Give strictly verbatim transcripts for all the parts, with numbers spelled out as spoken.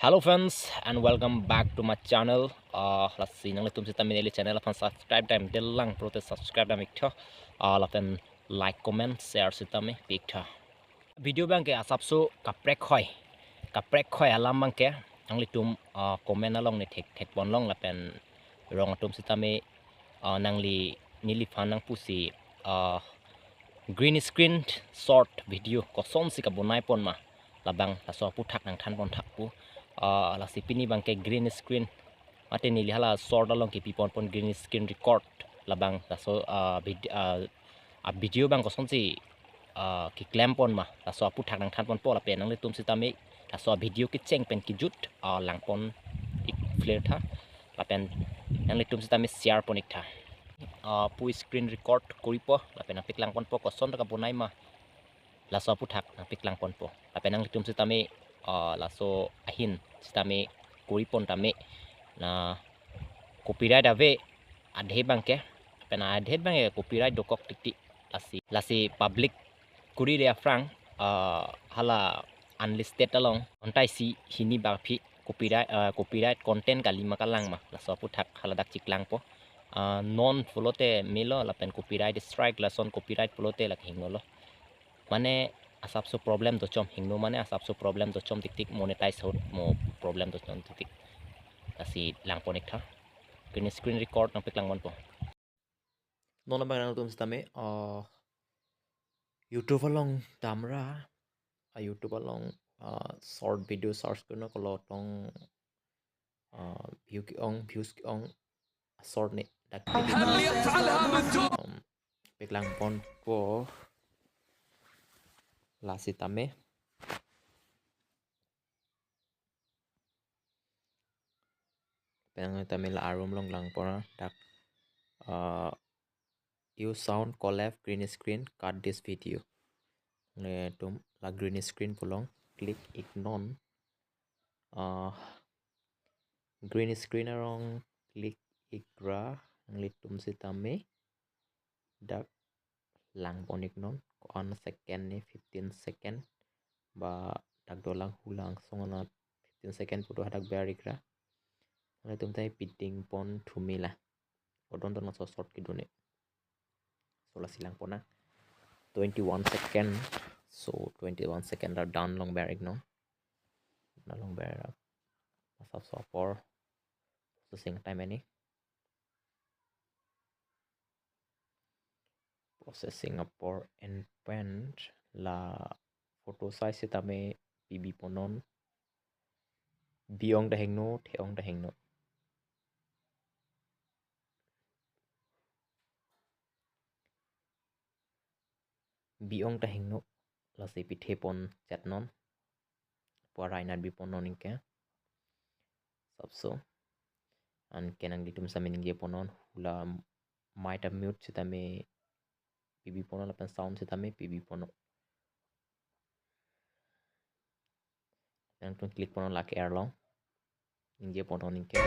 Hello friends and welcome back to my channel. Uh, lasi nanglitum sitame neli channel aphan subscribe dam, delang pulote subscribe dam iktha. Uh, lapen like, comment, share sitame pi iktha. Video abangke asapso kaprek hoi, kaprek hoi alam abangke nanglitum uh, comment along ne thek thek ponlong lapen rong atum sitame uh, nangli neliphan nangpusi uh, green screen short video kosonsi kabonai pon ma, labang laso aphuthak nangthan pon thak pu. Uh, lasi pini abangke green screen mate neli hala short along kipi pon pon green screen record, labang laso uh, vid- uh, a video abang kosonsi uh, keklem pon ma, laso aphuthak nangthan ponpo lapen nanglitum sitame laso video kecheng pen kejut uh, lang pon ik clear tha lapen nanglitum sitame share pon iktha. Uh, pu screen record koripo lapen nangpeklang ponpo, koson ta kabonai ma, laso aphuthak nangpeklang ponpo lapen nanglitum sitame uh, laso ahin sitame kori pon tame na copyright ave adhe abangke, lapen adhe abangke copyright dokok tiktik. Lasi lasi public kori re aphrang uh, hala unlisted along ontai si hini bak aphi copyright uh, copyright content kali ma kalang ma, laso aphuthak hala dak cheklangpo. Uh, non pulote melo lapen copyright strike, lason copyright pulote lake hingnolo. Mane asapso problem dochom, hingno mane asapso problem dochom tiktik, monetize ahut mo problem dochom tiktik. Lasi lang pon iktha. Green screen record nangpeklang ponpo. Non abang nangtum sitame uh, YouTube along damra, uh, YouTube along uh, short video search kurna kolo tong uh, view ke-ong, views ke-ong short ne dak um, peklang ponpo, lasi tame penang tame la arum along lang pon dak uh, use sound collab green screen cut this video. Netum la green screen pu along click iknon. Uh, green screen arong click ikra, nanglitum sitame dak lang pon iknon, ko-an second ne, fifteen second ba dak dolang hulang song anat fifteen second pu do hadak ber ikra. Nanglitum ta piding pon thumela. Odon don so short kedo ne. So lasi lang pon nang. Twenty-one second. So twenty-one second ra done along ber iknon. Done along ber ra. Asapso apor processing time ani. Processing apor en pen la photo size sitame pibi ponnon. Bi-ong ta hingno, the-ong ta hingno. Bi-ong ta hingno, lasi pithe pon chetnon. Pu arai nat bi ponnon anke. Asapso. Anke nanglitum sitame ningje ponnon, hula mic ta mute sitame pibi ponnon lapen sound sitame pibi ponnon. Nangtum click ponnon lake arlong. Ningje ponnon anke.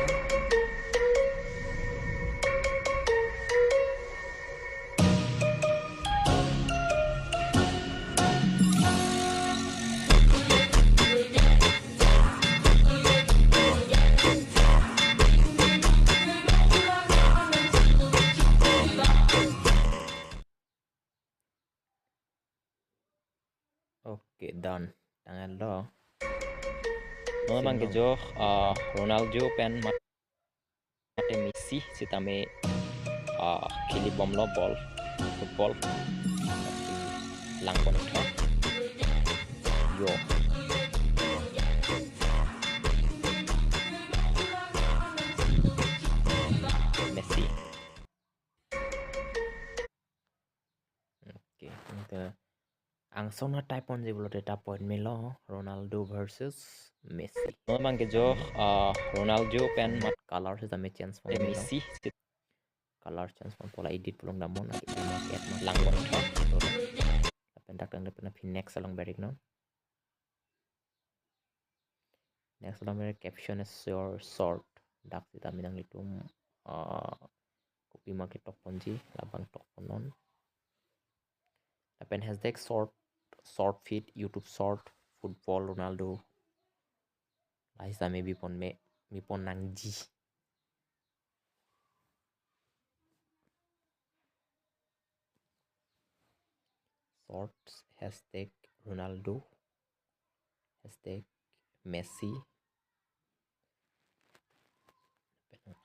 Okay, done. Tanggal lo. Non abang ke jo uh, Ronaldo pen mate Messi sitame uh, kheli bomlo ball, football. Lang pon iknon. Yo. Messi. Okay, anke angsong na type ponji pulote ta point melo, Ronaldo versus Messi. Non abang ke jo uh, Ronaldo pen mat color sitame change pon melo. Messi. Color change ponpo, la edit pu along damnon, aki market ma lang pon iknon. Lapen dak tang lapen aphi next along ber iknon. Next along ber caption is your short. Dak sitame nanglitum uh, kopi ma ketok ponji, labang tok ponnon. Lapen hashtag short, short feed, YouTube short, football, Ronaldo. Lahai sitame bipon me, bipon nangji. Shorts, hashtag Ronaldo, hashtag Messi.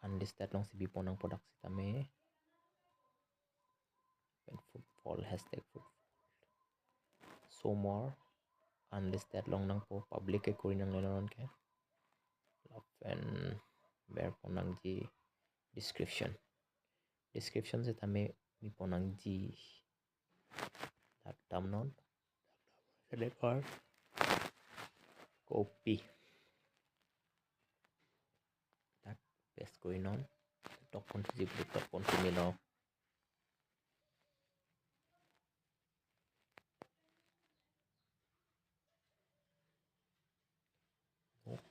Unlisted alongsi bipon nangpo dak sitame. Pen football, hashtag football. Show more, unlisted along nangpo, public ke kori nangne non ke. Lapen berpon nangji description. Description sitame bipon nangji. Dak damnon. Select or copy. Dak paste korinon. Tok pon suji, tok pon sumilo.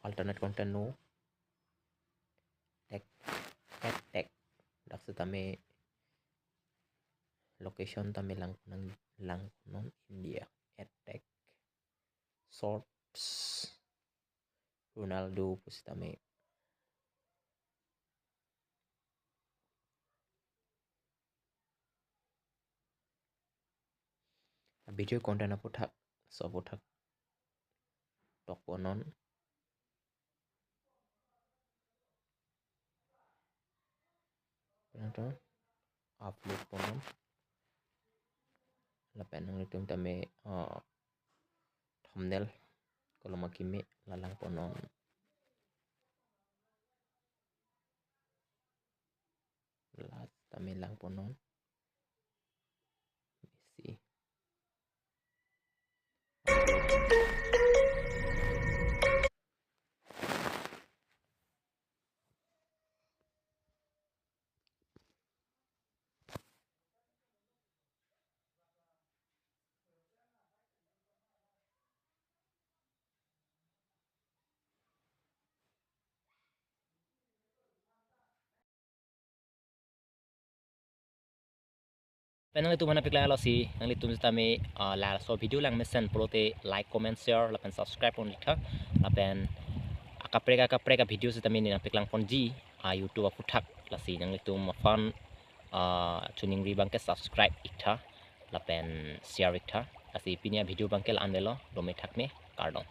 Alternate content no. Tag, add tag. Dak sitame location tame lang, lang, langnon India. Add tag. Shorts, Ronaldo pusitame. Video content aputhak, so aputhak tok ponnon. Pen to upload ponnon. Lapen nanglitum tame, uh, thumbnail kolom akimi la lang ponnon. Last tame lang ponnon. Let me see. Pen nanglitum aphan nangpaklang alosi, nanglitum sitame, ah, laso video langmesen pulote like, comment, share, lapen subscribe pon iktha. Lapen akaprek akaprek a video sitame neli nangpaklang ponji, ah, YouTube aputhak, lasi nanglitum aphan, ah, choningri abangke subscribe iktha, lapen share iktha. Lasi pini a video abangke la-an lelo, dome thakme, kardom.